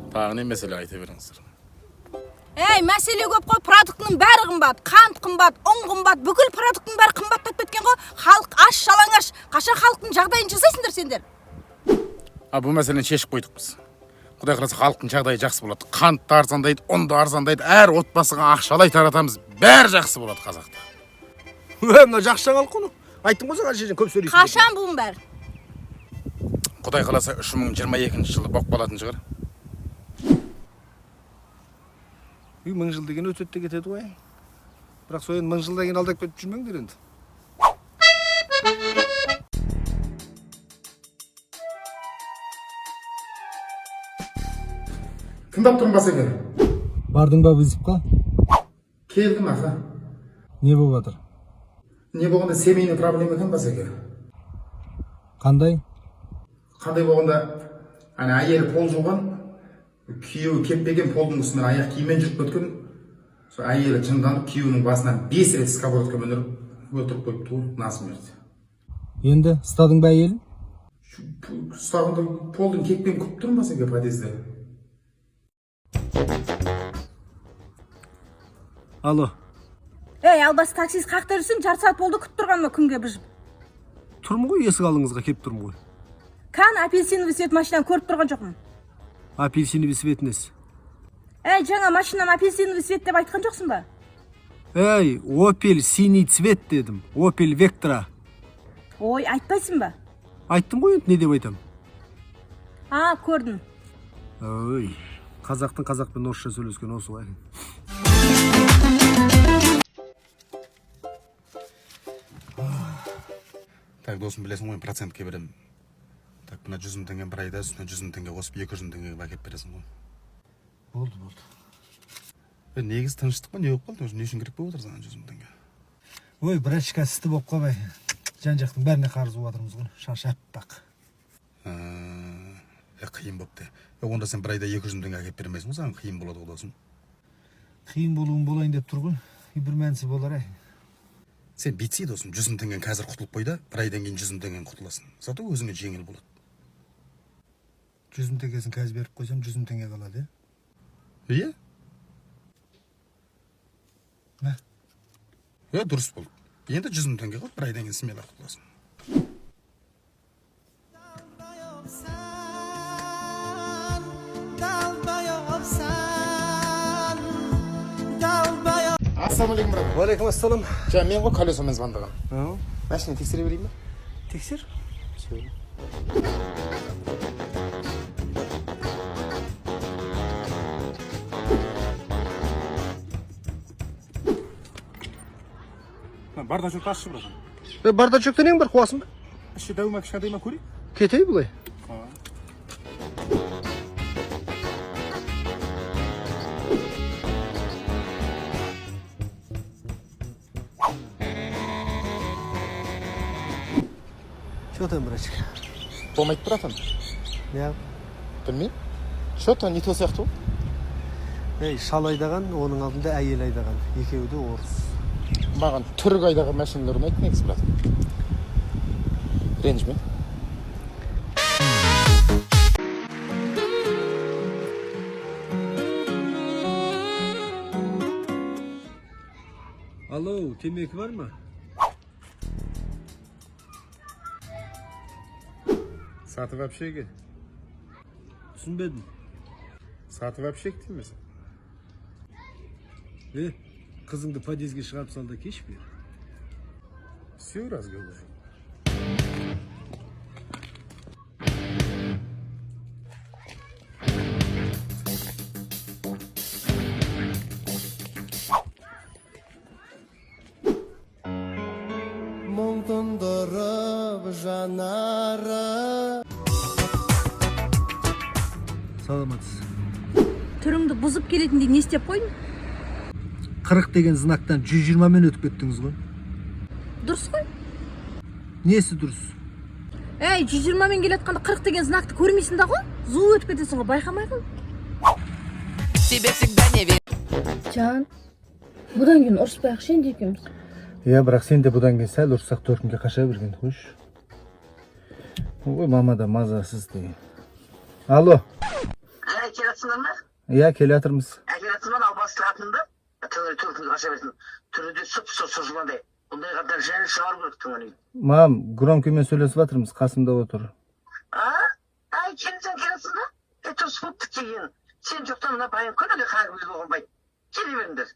Тағы не мәселе, айта беріңіздер. Ей, мәселе көп қой, продуктының бәрі қымбат, қант қымбат, ұн қымбат, бүкіл продуктының бәрі қымбаттап кеткен ғой. Халық аш, жалаңаш. Қашан халықтың жағдайын жасайсыңдар сендер? А бұл мәселені шешіп қойдық біз. Құдай қаласа, халықтың жағдайы жақсы болады. Қант та арзандайды, ұн да арзандайды, әр отбасыға ақшалай таратамыз. Бәрі жақсы болады қазақта. Ө, мынау жақсы жаңалық қой мынау. Айттым ғой саған, жерден көп сөйлейсің деп. Қашан бұның бәрі? Құдай қаласа, 3022 жылы болып қалатын шығар. Үй, 1000 жыл деген өтеді де кетеді ғой. Бірақ сол енді 1000 жылдан кейін алдап кетіп жүрмеңдер енді. Тыңдап тұрмын, басеке. Бардың ба вызовқа? Келдім, аға. Не болып жатыр? Не болғанда, семейный проблема екен, басеке. Қандай? Қандай болғанда, ана әйелі пол жуған, күйеуі кеппеген, полдың үстімен аяқ киіммен жүріп кеткен. Сол әйелі жынданып, күйеуінің басынан 5 рет сковородкамен ұрып өлтіріп қойыпты ғой, насмерть. Енді ұстадың ба әйелін? Ұстағанда полдың кепкен күтіп тұрмын, басеке, подъезде. Алло. Ей, албас таксист, қақта жүрсің? Жарты сағат болды күтіп тұрғаныма күнге быжып. Тұрмын ғой, есік алдыңызға келіп тұрмын ғой. Кән, апельсиновый цвет машинаны көріп тұрған жоқпын. Апельсиновый цвет несі? Ей, жаңа машинам апельсиновый цвет деп айтқан жоқсың ба? Ей, Опель синий цвет дедім. Опель Вектра. Ой, айтпайсың ба? Айттым ғой енді, не деп айтам? А, көрдім. Ой, қазақтың қазақпен орысша сөйлескен осы ғой. Так, досым, білесің ғой, процентке беремін. Так, мына 100 000 теңге бір айда, үстіне 100 000 теңге қосып, 200 000 теңгеге әкеліп бересің ғой. Болды, болды. Е, негізі тыныштық па, не болып қалды өзі, не үшін керек болып отыр саған 100 000 теңге? Ой, братишка, істі болып қалмай. Жан жақтың бәріне қарыз болып жатырмыз ғой. Шаш аппақ. Е, қиын болыпты. Е, онда сен бір айда 200 000 теңге әкеліп бермейсің ғой, саған қиын болады ғой, досым. Қиын болуын болайын деп тұр ғой. И бір мәнісі болар әй. Сен бүйтсей, досым, 100 000 теңгені қазір құтылып қой да, бір айдан кейін 100 000 теңгені құтыласың, зато өзіңе жеңіл болады. 100 000 теңгесін қазір беріп қойсам, 100 000 теңге қалады, Иә. иә? Мә. Е, дұрыс болды. Енді 100 000 теңге қылып, бір айдан кейін смело құтыласың. Ассалаумағалейкум, брат. Уалейкум ассалам. Жаңа мен ғой колесомен звондаған. Машина тексере берейін ба? Тексер. Бардачокты ашшы, брат. Е, бардачокта нең бар, қуасың ба? Іші дәу ма, кішкентай ма, көрейік. Кетей былай. Че там, братишка? Болмайды, братан. Не? Білмеймін, че то не то сияқты ғой. Ей, шал айдаған, оның алдында әйел айдаған. Екеуі де орыс. Маған түрік айдаған машиналар ұнайды негізі, брат, ренжіме. Алло, темекі бар ма? Сатып әпшеге. Түсінбедім. Сатып әпшек дейміз. Е, қызыңды подъездге шығарып сал да кеш бер. Все, разговор. Мұң тұндырып жанары. Саламатсыз. Түріңді бұзып келетіндей не істеп қойдың? 40 деген знактан 120 мен өтіп кеттіңіз ғой. Дұрыс қой. Несі дұрыс? Ей, 120 мен келе жатқанда 40 деген знакты көрмейсің да ғой, зу өтіп кетесің ғой, байқамай қал. Тебе всегда не верю. Жан, бұдан кейін ұрыспайықшы енді екеуміз. Иә, бірақ сен де бұдан кейін сәл ұрыссақ, төркінге қаша берген қойшы. Ой, мама да мазасыз деген. Алло. Келатсың. Жатсыңдар ма? Иә, келе жатырмыз. Әкеле жатсың ба? Албасты қатынды түңгі қаша берсін, түрі де сұп сұр сұр жыландай. Бұндай қатындар жаны шығару керек түңгі. Мам, громкиймен сөйлесіп жатырмыз, қасымда отыр. А, ай, келсең келесің да, е, дұрыс болыпты келген. Сен жоқтан мына байың күніге қағып болмайды. Келе беріңдер.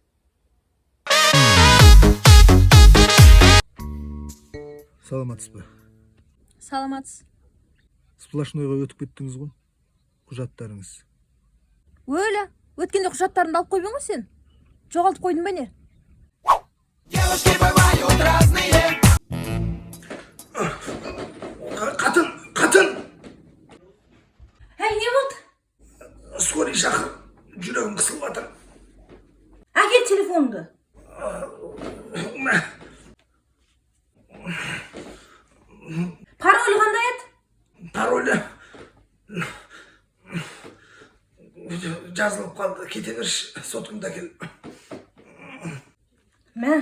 Саламатсыз ба? Саламатсыз. Сплошнойға өтіп кеттіңіз ғой, құжаттарыңыз. Өлі, өткенде құжаттарымды алып қойып едің ғой сен. Жоғалтып қойдың ба, не? Девушки бывают разные. Қатын, қатын! Әй, не болды? Скорый шақыр, жүрегім қысылып жатыр. Әкел телефоныңды. Мә. Пароль қандай еді? Паролі жазылып қалды, кете берші, соткамды әкел. Мә.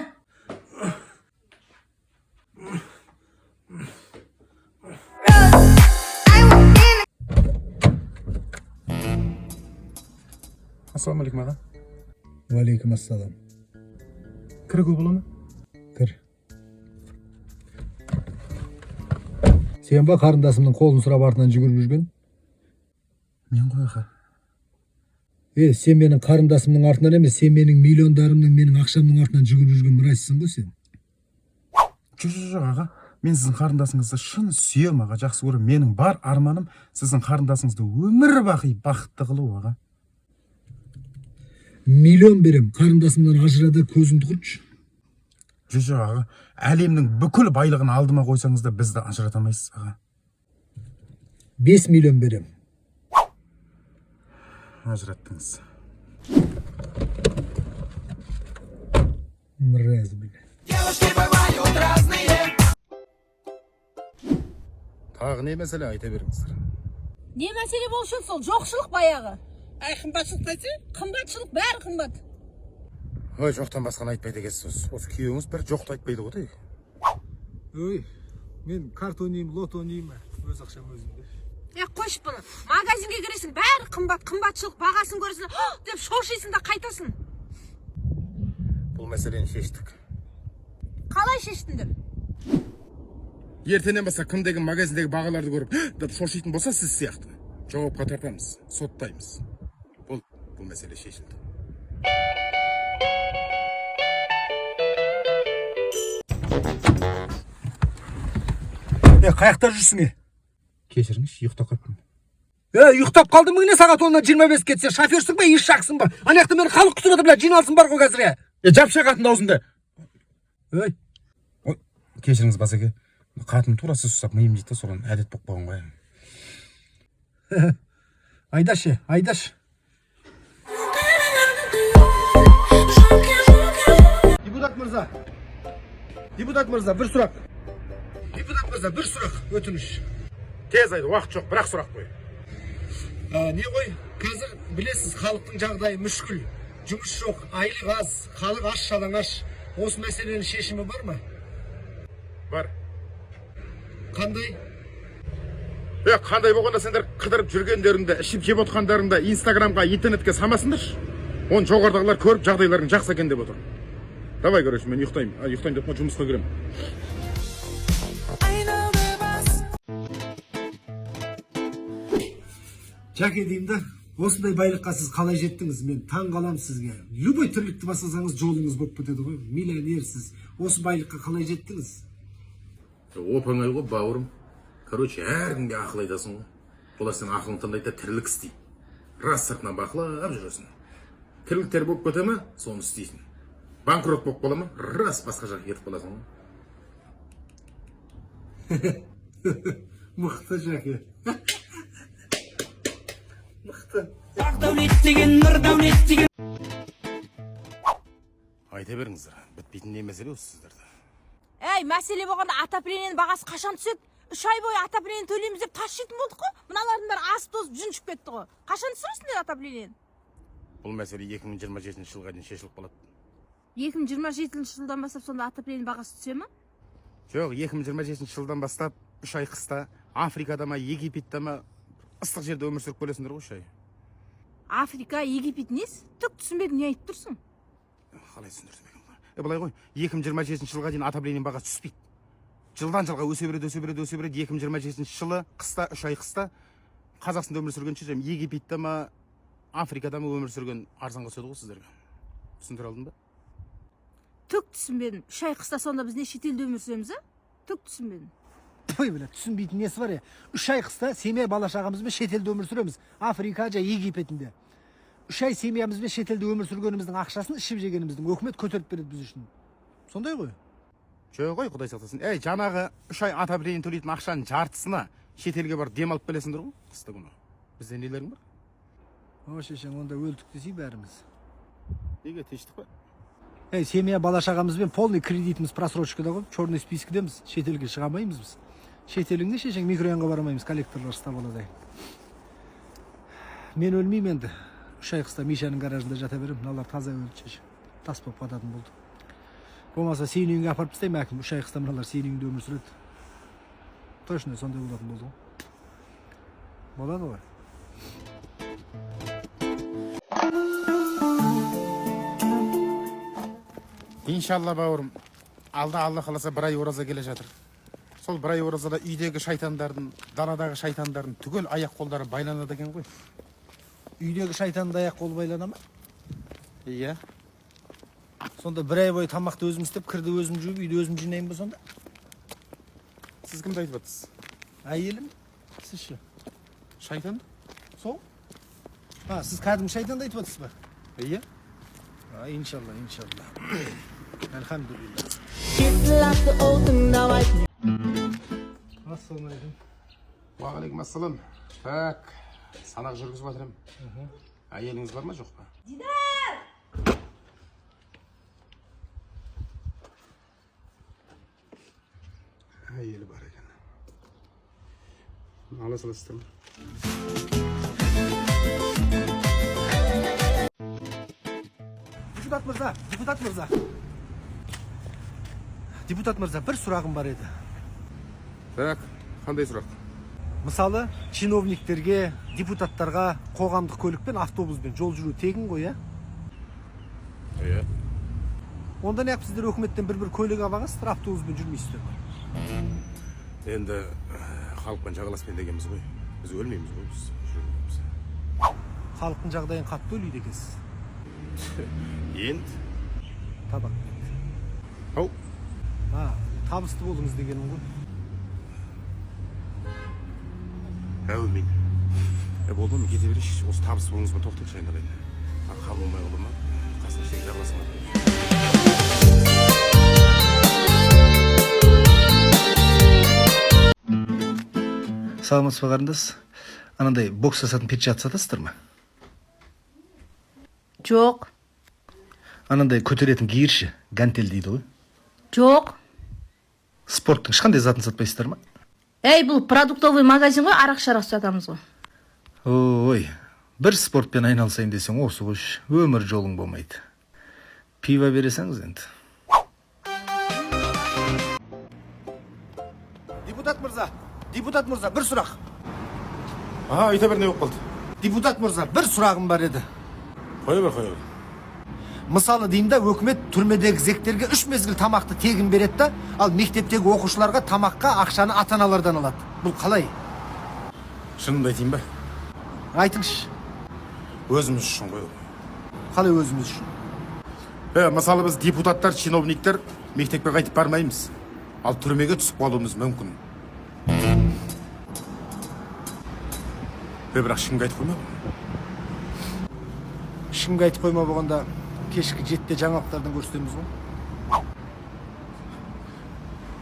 Ассалаумағалейкум, аға. Уағалейкум ассалам. Кіруге бола ма? Кір. Сен ба қарындасымның қолын сұрап, артынан жүгіріп жүрген? Мен ғой, аға. Е, сен менің қарындасымның артынан емес, сен менің миллиондарымның, менің ақшамның артынан жүгіріп жүрген мразьсың ғой сен. Жоқ, жоқ, жоқ, аға, мен сіздің қарындасыңызды шын сүйемін, аға, жақсы көремін. Менің бар арманым — сіздің қарындасыңызды өмір бақи бақытты қылу, аға. Миллион берем, қарындасымнан ажыра да, көзіңді құртшы. Жоқ, жоқ, аға, әлемнің бүкіл байлығын алдыма қойсаңыз да, бізді ажырата алмайсыз, аға. 5 миллион берем. Ажыраттыңыз. Мразь, бля. Девушки бывают разные. Тағы не мәселе, айта беріңіздер. Не мәселе болушы еді? Сол жоқшылық баяғы. Әй, қымбатшылық десе, қымбатшылық, бәрі қымбат. Ой, жоқтан басқаны айтпайды екенсіз. Осы күйеуіңіз бір жоқты айтпайды ғой. Ой, мен карта ойнаймын, лото ойнаймын, өз ақшам өзімде. Е, қойшы бұны. Магазинге кіресің, бәрі қымбат, қымбатшылық, бағасын көресің, «Һ!» деп шошисың да қайтасың. Бұл мәселені шештік. Қалай шештіңдер? Ертеңнен бастап кім деген магазиндегі бағаларды көріп «Һ!» деп шошитын болса, сіз сияқты жауапқа тартамыз, соттаймыз. Болды, бұл мәселе шешілді. Е, қаяқта жүрсің, е? Кешіріңізші, ұйықтап қалыппын. Е, ұйықтап қалдың ба, не? Сағат 10-нан 25 кетсе, шоферсің ба, ишаксың ба? Ана жақта мені халық күтіп отыр, бля, жиналысым бар ғой қазір, е. Е, жапшы қатын аузыңды! Ей. Ой, кешіріңіз, басеке, қатын тура сіз ұстап миым жейді да, содан әдет болып қалған ғой. Айдашы, айдашы. Депутат мырза, депутат мырза, бір сұрақ. Депутат мырза, бір сұрақ, өтініш. Тез айт, уақыт жоқ, бірақ сұрақ қой. А, не ғой, қазір білесіз, халықтың жағдайы мүшкіл, жұмыс жоқ, айлық аз, халық аш жалаңаш. Осы мәселенің шешімі бар ма? Бар. Қандай? Е, қандай болғанда, сендер қыдырып жүргендеріңді, ішіп жеп отқандарыңды инстаграмға, интернетке салмасыңдаршы. Оны жоғарыдағылар көріп, жағдайларың жақсы екен деп отыр. Давай, короче, мен ұйықтаймын. А, ұйықтаймын деп, жұмысқа кіремін. Айналды бас. Жәке деймін да, осындай байлыққа сіз қалай жеттіңіз? Мен таң қаламын сізге. Любой тірлікті бастасаңыз, жолыңыз болып кетеді ғой, миллионерсіз. Осы байлыққа қалай жеттіңіз? Оп оңай ғой, бауырым. Короче, әркімге ақыл айтасың ғой. Олар сенің ақылыңды тыңдайды да, тірлік істейді. Рас, сыртынан бақылап жүресің. Тірліктер болып кете ма, соны істейсің. Банкрот болып қала ма, рас, басқа жаққа кетіп қаласың ғой. Мықты, Жәке, мықты. Ақ дәулет деген, нұр дәулет деген. Айта беріңіздер, бітпейтін не мәселе осы сіздерде? Әй, мәселе болғанда, отоплениенің бағасы қашан түседі? 3 ай бойы отопление төлейміз деп тас жейтін болдық қой. Мыналардың бәрі асып тозып, жүн шығып кетті ғой. Қашан түсіресіңдер отоплениені? Бұл мәселе 2027 жылға дейін шешіліп қалады. 2027 жылдан бастап сонда отопление бағасы түсе ма? Жоқ, 2027 жылдан бастап 3 ай қыста Африкада ма, Египетте ма, ыстық жерде өмір сүріп келесіңдер ғой 3 ай. Африка, Египет несі? Түк түсінбедім, не айтып тұрсың? Қалай түсіндірсем екен бұны? Е, былай ғой, 2027 жылға дейін отопление бағасы түспейді. Жылдан жылға өсе береді, өсе береді, өсе береді. 2027 жылы қыста, 3 ай қыста Қазақстанда өмір сүргенше, жаңа Египетте ма, Африкада ма өмір сүрген арзанға түседі ғой сіздерге. Түсіндіре алдым ба? Түк түсінбедім. 3 ай қыста сонда біз не, шетелде өмір сүреміз, а? Түк түсінбедім. Ой, бля, түсінбейтін несі бар, е? 3 ай қыста семья, бала шағамызбен шетелде өмір сүреміз, Африка жа Египетінде. 3 ай семьямызбен шетелде өмір сүргеніміздің ақшасын, ішіп жегеніміздің, өкімет көтеріп береді біз үшін. Сондай ғой. Жоқ қой, құдай сақтасын. Ей, жаңағы 3 ай отопление төлейтін ақшаның жартысына шетелге барып демалып келесіңдер ғой қысты күні. Бізде нелерің бар? О, шешең, онда өлдік десей бәріміз. Неге, тыныштық па? Ей, семья, бала шағамызбен полный кредитіміз просрочкада ғой, черный спискідеміз, шетелге шыға алмаймыз біз. Шетеліңде, шешең, микрорайонға бара алмаймыз, коллекторлар ұстап алады. Мен өлмеймін енді. 3 ай қыста Мишаның гаражында жата беремін. Мыналар таза өлді, шеше. Тас болып қататын болды. Болмаса сенің үйіңе апарып тастаймын, әкім. 3 ай қыста мыналар сенің үйіңде өмір сүреді. Точно сондай болатын болды ғой. Болады ғой. Иншалла, бауырым, алда, Алла қаласа, бір ай ораза келе жатыр. Сол бір ай оразада үйдегі шайтандардың, даладағы шайтандардың түгел аяқ қолдары байланады екен ғой. Үйдегі шайтанның да аяқ қолы байлана ма? Иә. Сонда бір ай бойы тамақты өзім істеп, кірді өзім жуып, үйді өзім жинаймын ба сонда? Сіз кімді айтып жатсыз? Әйелім. Сіз ше? Шайтан. Сол? А, сіз кәдімгі шайтанды айтып жатсыз ба? Иә. А, иншалла, иншалла. Альхамдулилля. Ассалаумағалейкум. Уағалейкум ассалам. Так, санақ жүргізіп жатырмын. Әйеліңіз бар ма, жоқ па? Дидар! Әйелі бар екен. Ала саласыздар ма? Депутат мырза, депутат мырза. Депутат мырза, бір сұрағым бар еді. Так, қандай сұрақ? Мысалы, чиновниктерге, депутаттарға қоғамдық көлікпен, автобуспен жол жүру тегін ғой, иә? Иә. Онда неғып сіздер өкіметтен бір бір көлік алып алғансыздар, автобуспен жүрмейсіздер ғой? Енді халықпен жағаласпен дегенбіз ғой. Біз өлмейміз ғой, біз жүреміз. Халықтың жағдайын қатты ойлайды екенсіз. Енді Табақ. Ау. А, табысты болдыңыз дегенім ғой. Әумин. Е, болды, мен кете берейінші. Осы табыс болыңызбен тоқтайықшы, айналайын. А, қабыл болмай қалды ма, қасына ештеңе жағаласың. Саламатсыз ба, қарындас? Анандай бокс жасатын перчатка сатасыздар ма? Жоқ. Анандай көтеретін гир, гантель дейді ғой. Жоқ. Спорттың ешқандай затын сатпайсыздар ма? Ей, бұл продуктовый магазин ғой, арақ шарақ сатамыз ғой. Ой, бір спортпен айналысайын десең, осы ғой, өмір жолың болмайды. Пиво бере салыңыз енді. Депутат мырза, депутат мырза, бір сұрақ. А, айта бер, не болып қалды? Депутат мырза, бір сұрағым бар еді. Қоя бер, қоя бер. Мысалы деймін да, өкімет түрмедегі зектерге үш мезгіл тамақты тегін береді да, ал мектептегі оқушыларға тамаққа ақшаны ата аналардан алады. Бұл қалай? Шынымды айтайын ба? Айтыңызшы. Өзіміз үшін ғой ол. Қалай өзіміз үшін? Е, мысалы, біз, депутаттар, чиновниктер, мектепке қайтып бармаймыз, ал түрмеге түсіп қалуымыз мүмкін. Е, бірақ ешкімге айтып қойма. Ешкімге айтып қойма болғанда, кешкі 7-де жаңалықтардан көрсетеміз ғой.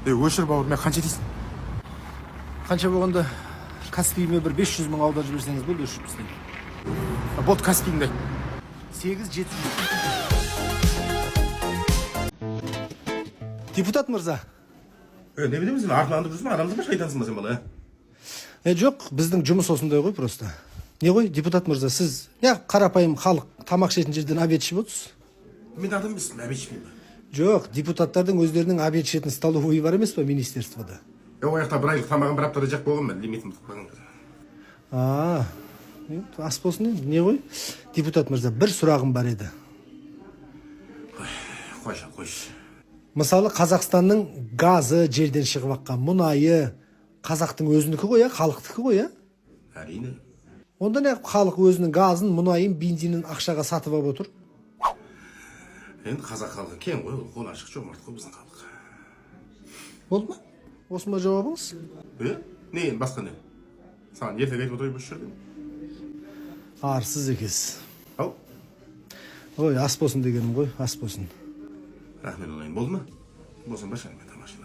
Е, өшір, бауырым, мен қанша дейсің? Қанша болғанда, Каспиіме бір 500 мың аударып жіберсеңіз болды, өшіріп тастаймын. А, болды, Каспиіңді айт. 8700. Депутат мырза. Е, не білеміз, сен артынан аңдып жүрсің ба? Адамсың ба, шайтансың ба сен, бала? Е, жоқ, біздің жұмыс осындай ғой просто. Не ғой, депутат мырза, сіз неғып қарапайым халық тамақ ішетін жерден обед ішіп отырсыз? Мен адам емеспін, обед ішпеймін ба? Жоқ, депутаттардың өздерінің обед ішетін столовый бар емес па министерствода? Е, ол жақта бір айлық тамағын бір аптада жеп қойғанмын мен, лимитін бітіп қалған. А. Ас болсын енді, не ғой. Депутат мырза, бір сұрағым бар еді. Қойшы, қойшы. Мысалы, Қазақстанның газы, жерден шығып аққан мұнайы қазақтың өзінікі ғой, иә, халықтікі ғой, иә? Әрине. Онда неғып халық өзінің газын, мұнайын, бензинін ақшаға сатып алып отыр? Енді қазақ халқы кең ғой, ол қолы ашық, жомарт қой біздің халық. Болды ма? Осы ма жауабыңыз? Е, не енді, басқа не? Саған ертегі айтып отырайын осы жерде? Арсыз екенсіз. Ау. Ой, ас болсын дегенім ғой, ас болсын. Рахмет. Одан болды ма? Босанбашы, мен тамаша.